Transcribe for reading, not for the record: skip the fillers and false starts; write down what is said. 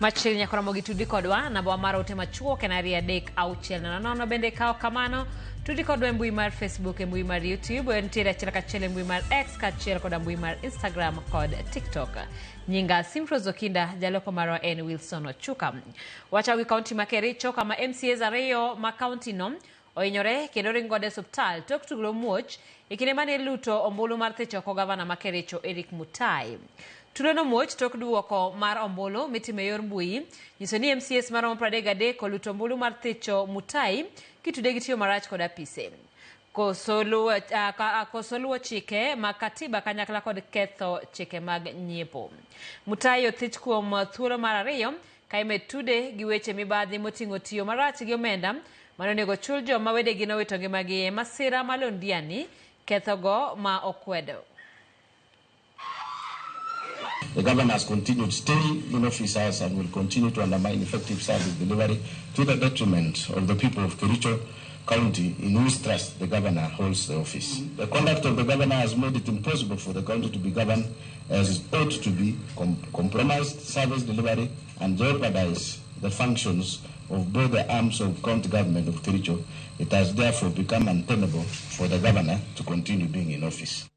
Machiegni nyaka romo gi tudi kodwa namba mar ote machuok en 23600. Bende kawo kamano tudi kodwa e mbui mar Facebook, e mbui mar YouTube, nitiere achiel kachiel e mbui mar X kaachiel koda mbui mar Instagram kod TikTok. Nyinga Simfros Okinda, jaloko marwa en Wilson Ochuka. Wachako gi kaunti ma Kericho kama MCAs ariyo ma kaunti no ohinyore kendo ring godo e osiptal tok tuglo muoch e kinde mane iluto ombulu mar thicho oko gavana ma Kericho Eric Mutai. Tulo nomuoch tok duoko mar ombulu mitimo e yor mbui nyiso ni MCAs maromo 33 oluto ombulu mar thicho Mutai kitude gi tiyo marach kod apise. Koso luwo, koso luwo chike mag katiba kanyakla kod ketho chike mag nyiepo. Mutai othich kuom thuolo mar ariyo ka imed tude gi weche mibadhi moting'o tiyo marach gi omenda mane onego chul joma wedegi nowito ngimagi e masira ma Londiani, kethogo ma okwedo. The governor has continued staying in office and will continue to undermine effective service delivery to the detriment of the people of Kericho County, in whose trust the governor holds the office. The conduct of the governor has made it impossible for the county to be governed as it ought to be, compromised service delivery and jeopardized the functions of both the arms of county government of Kericho. It has therefore become untenable for the governor to continue being in office.